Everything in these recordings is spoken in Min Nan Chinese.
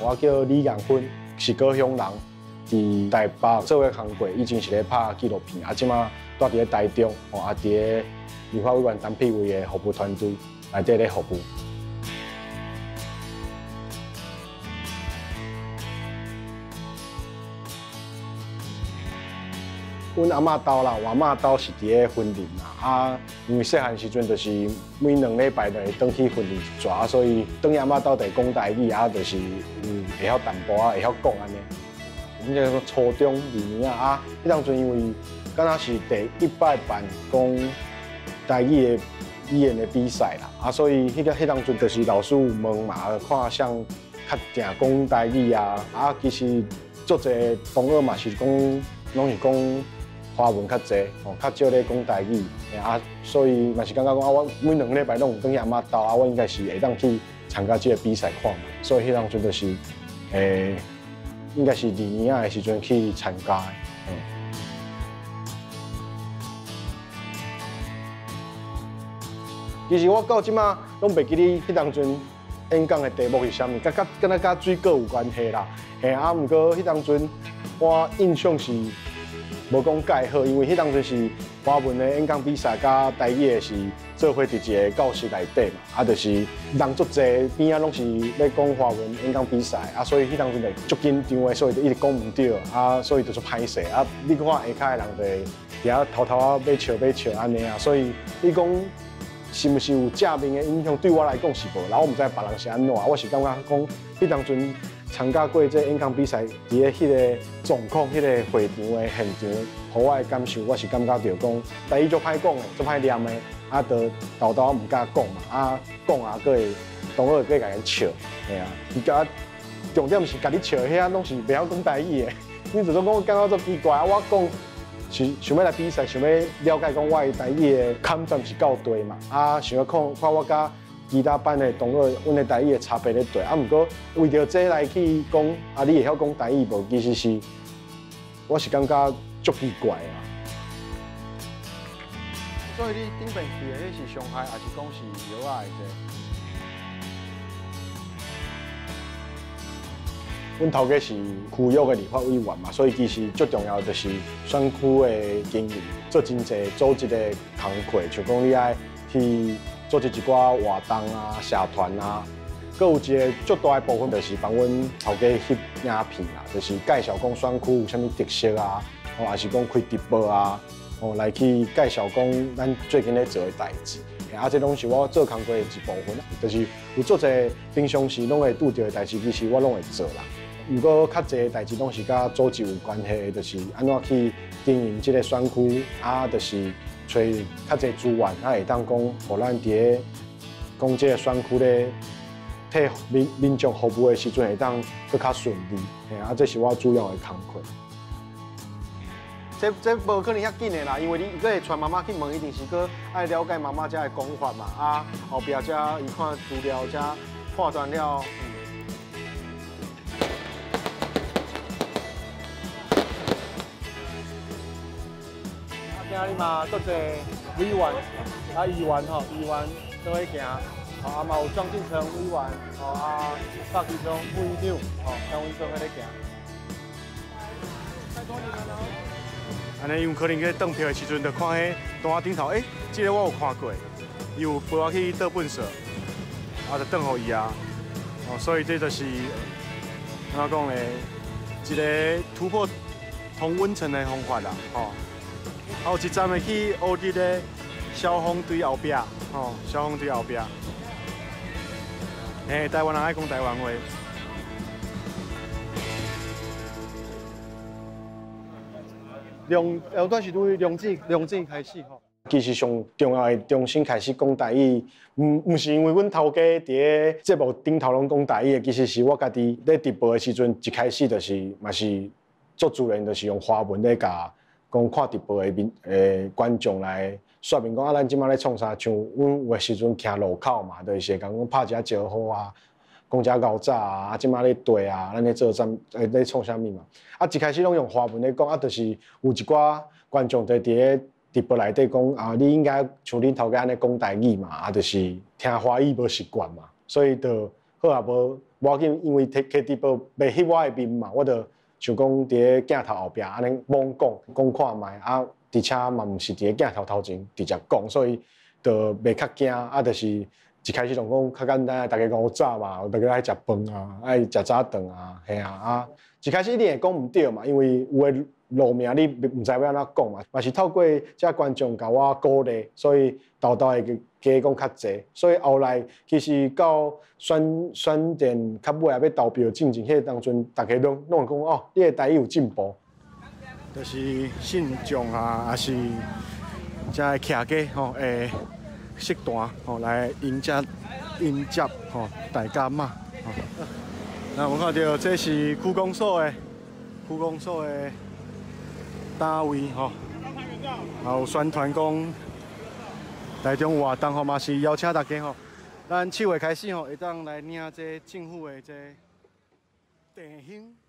我叫李彦芬，是高雄人，伫台北做伙工过，以前是咧拍纪录片，啊，这马住伫咧台中，吼，啊，伫咧立法委员陈柏惟的服务团队内底咧服务。阮阿嬷兜啦，我阿嬷兜是伫咧云林啦，啊，因为细汉时阵就是每两礼拜就会转去云林一逝，所以转去阿嬷兜就会讲台语，啊，就是有会晓淡薄仔，会晓讲按呢。阮这个初中二年仔，啊，彼当阵因为敢若是第一摆办讲台语的语言的比赛啦，啊，所以彼个彼当阵就是老师有问嘛，看谁较定讲台语啊，啊，其实足济同学嘛是讲，拢是讲华文较济，吼，较少咧讲台语，啊，所以嘛是感觉讲啊，我每两礼拜拢有转去阿嬷兜，啊，我应该是会当去参加这个比赛看觅，所以彼当阵就是，应该是二年仔的时阵去参加的。其实我到这马拢袂记得彼当阵演讲的题目是啥物，佮佮敢若佮水果有关系啦。嘿，啊，毋过彼当阵我印象是无讲介好，因为彼当阵是华文的演讲比赛，佮台语的是做伙伫一个教室内底嘛，啊，就是人足济，边仔拢是咧讲华文演讲比赛，啊，所以彼当阵就足紧张的，所以就一直讲毋对，啊，所以就足歹势，啊，你看下跤的人就会伫遐偷偷仔欲笑欲笑按呢啊，所以你讲是毋是有正面的影响？对我来讲是无，然后我毋知别人是按怎，我是感觉讲彼当阵参加过这演讲比赛，伫咧彼个状况、彼个会场的现场，予我的感受，我是感觉著讲，台语足歹讲的，足歹念的，啊，就沓沓毋敢讲嘛，啊，讲啊，阁会同学阁会共𪜶笑，嘿啊，伊共重点是共你笑的遐拢是袂晓讲台语的，你就总讲感觉足奇怪，啊，我讲是想欲来比赛，想欲了解讲我的台语的坎站是到佗嘛，啊，想欲看看我佮其他班的同学，阮的台语的差别咧佗，啊，毋过为著这来去讲，啊，你会晓讲台语无？其实是，我是感觉足奇怪啊。所以你顶摆去的彼是上海，抑是讲是药仔的这？阮头家是区域的立法委员嘛，所以其实最重要就是选区的经营，做真济组织的工课，像讲你爱去组织一寡活动啊、社团啊，阁有一个足大的部分就是帮阮头家翕影片啦，就是介绍讲选区有啥物特色啊，吼，抑是讲开直播啊，吼，来去介绍讲咱最近咧做的代志。啊，这拢是我做工课的一部分，就是有足济平常时拢会拄著的代志，其实我拢会做啦。毋过较济的代志拢是佮组织有关系的，就是按怎去经营这个选区，啊，就是揣较济资源，啊，会当讲，予咱伫咧讲这个选区咧替民民众服务的时阵，会当阁较顺利。嘿，啊，这是我主要的工课。这这无可能遐紧的啦，因为你阁会传妈妈去问，一定是阁爱了解妈妈遮的讲法嘛，啊，后壁才伊看资料才判断了。今日嘛，足济委员啊，议员吼，议员做伙行，吼啊嘛有庄进成委员，吼啊，蔡其昌副议长，吼跟阮做伙咧行。按呢，有可能去转票的时阵，就看彼单仔顶头，欸，这个我有看过，伊有陪我去倒粪扫，啊，就转予伊啊。哦，所以这就是按怎讲咧，一个突破同温层的方法啦，吼。啊，有一站会去乌日的消防队后壁，吼，消防队后壁。嘿，台湾人爱讲台湾话。两，段是对两指两指开始吼。其实上重要的重新开始讲台语，毋毋是因为阮头家伫咧节目顶头拢讲台语的，其实是我家己咧直播的时阵，一开始就是嘛是足自然，就是用华文咧共讲看直播的民观众来说明讲啊，咱这马咧创啥？像阮有的时阵徛路口嘛，就是会共讲拍一下招呼啊，讲一下𠢕早啊，啊这马咧对啊，咱咧做啥？咧创啥物嘛？啊，一开始拢用华文咧讲，啊，就是有一寡观众就伫咧直播内底讲啊，你应该像恁头家按呢讲台语嘛，啊，就是听华语无习惯嘛，所以就好啊，無無要緊，因為摕摕直播袂翕我的面嘛，我就想講佇咧鏡頭後壁按呢罔講講看覓啊，而且嘛毋是佇咧鏡頭頭前直接講，所以就袂較驚啊，就是一開始就講較簡單，大家古早嘛，大家愛食飯啊，愛食早頓啊，嘿啊啊，一開始你會講毋對嘛，因為有的路名你毋知欲按怎講嘛，嘛是透過這觀眾共我鼓勵，所以沓沓會加講較濟，所以後來其實到選選戰較尾仔欲投票進前，彼個當陣，大家攏攏會講哦，你的台語有進步，就是信眾啊，抑是遮的徛家吼，會設壇吼來迎接迎接吼大甲媽。那我看著這是區公所的區公所的單位吼，也有宣傳講台中有活動吼，嘛是邀請大家吼，咱7月開始吼，會當來領這政府的這地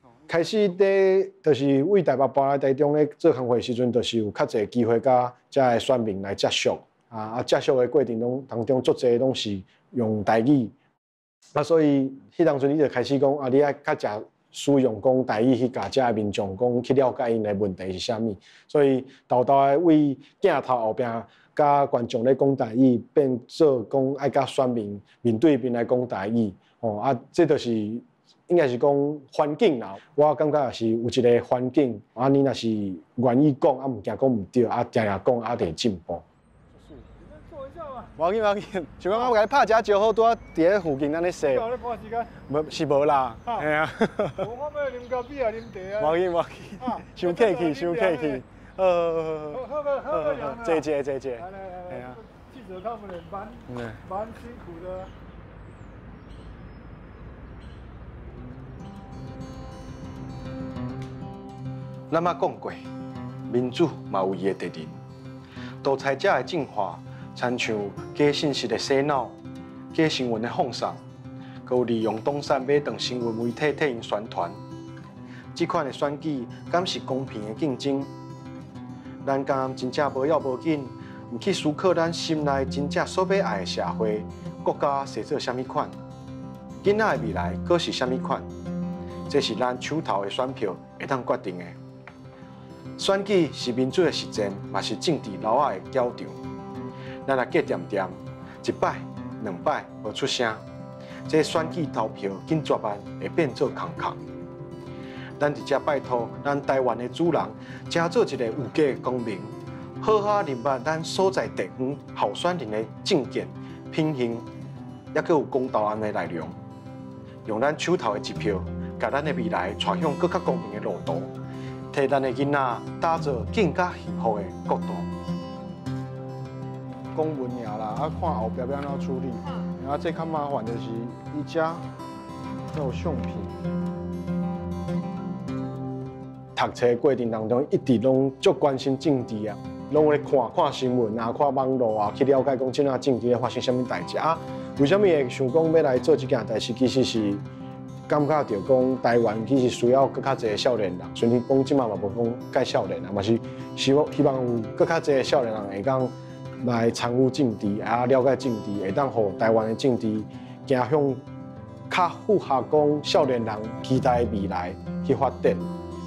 方。開始佇就是為台北搬來台中咧做工課的時陣，就是有較濟機會佮遮的選民來接觸啊啊，接觸的過程中當中，足濟攏是用台語啊，所以彼當陣你就開始講啊，你愛較誠使用講台語去共遮的民眾講去了解𪜶的問題是啥物，所以沓沓的為鏡頭後壁佮觀眾咧講台語，變做講愛佮選民面對面來講台語，吼啊，這就是應該是講環境啦。我感覺也是有一個環境，啊，你若是願意講，啊，毋驚講毋對，啊，定定講，啊，就會進步。無要緊，無要緊，想講我共你拍一招呼，拄仔佇咧附近按呢踅。無是無啦，嘿啊。我欲啉咖啡啊，啉茶啊。無要緊，無要緊，傷客氣，傷客氣。好好好好好好，坐坐坐坐。來來來，記者他們也蠻蠻辛苦的。咱捌講過，民主嘛有伊的敵人，獨裁者的進化，親像假信息的洗腦、假新聞的放送，閣有利用黨產買斷新聞媒體替𪜶宣傳。這款的選舉敢是公平的競爭？咱敢真正無要無緊，毋去思考咱心內真正所欲愛的社會、國家生做啥物款？囡仔的未來閣是啥物款？這是咱手頭的選票會當決定的。選舉是民主的實踐，嘛是政治流仔的攪場。咱若隔恬恬，一擺、兩擺無出聲，這選舉投票緊絕萬會變做空殼。咱佇遮拜託咱台灣的主人，成做一個有價的公民，好好認捌咱所在地方候選人的政見、品行，抑閣有公道案的內容，用咱手頭的一票，共咱的未來帶向閣較光明的路途，替咱的囡仔打造更加幸福的國度。講文爾啦，啊，看後壁欲按怎處理，啊，這較麻煩就是伊遮有相片。讀冊過程當中，一直攏足關心政治啊，攏有咧看看新聞啊，看網路啊，去了解講這仔政治咧發生啥物代誌啊。為啥物會想講欲來做這件代誌？其實是感覺著講台灣其實需要閣較濟少年人，雖然講這馬嘛無講蓋少年人，嘛是希望希望有閣較濟少年人會當來參與政治，啊，了解政治，會當予台灣的政治走向較符合講少年人期待的未來去發展。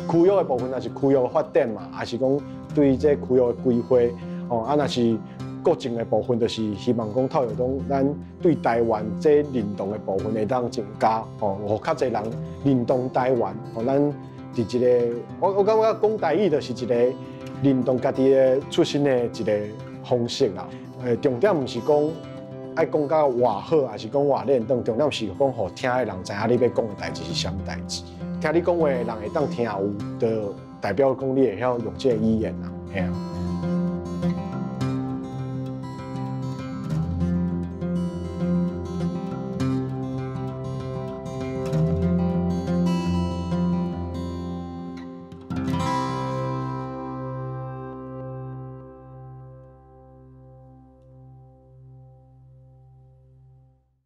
區域的部分，若是區域的發展嘛，抑是講對這區域的規劃，哦，啊，若是國政的部分，就是希望講透過講咱對台灣這認同的部分會當增加，哦，予較濟人認同台灣，哦，咱佇一個，我感覺講台語就是一個認同家己的出身的一個方式啦。重點毋是講愛講甲偌好，抑是講偌練當，重點是講予聽的人知影你欲講的代誌是啥物代誌。聽你講話的人會當聽有，就代表講你會曉用這個語言啦，嘿啊。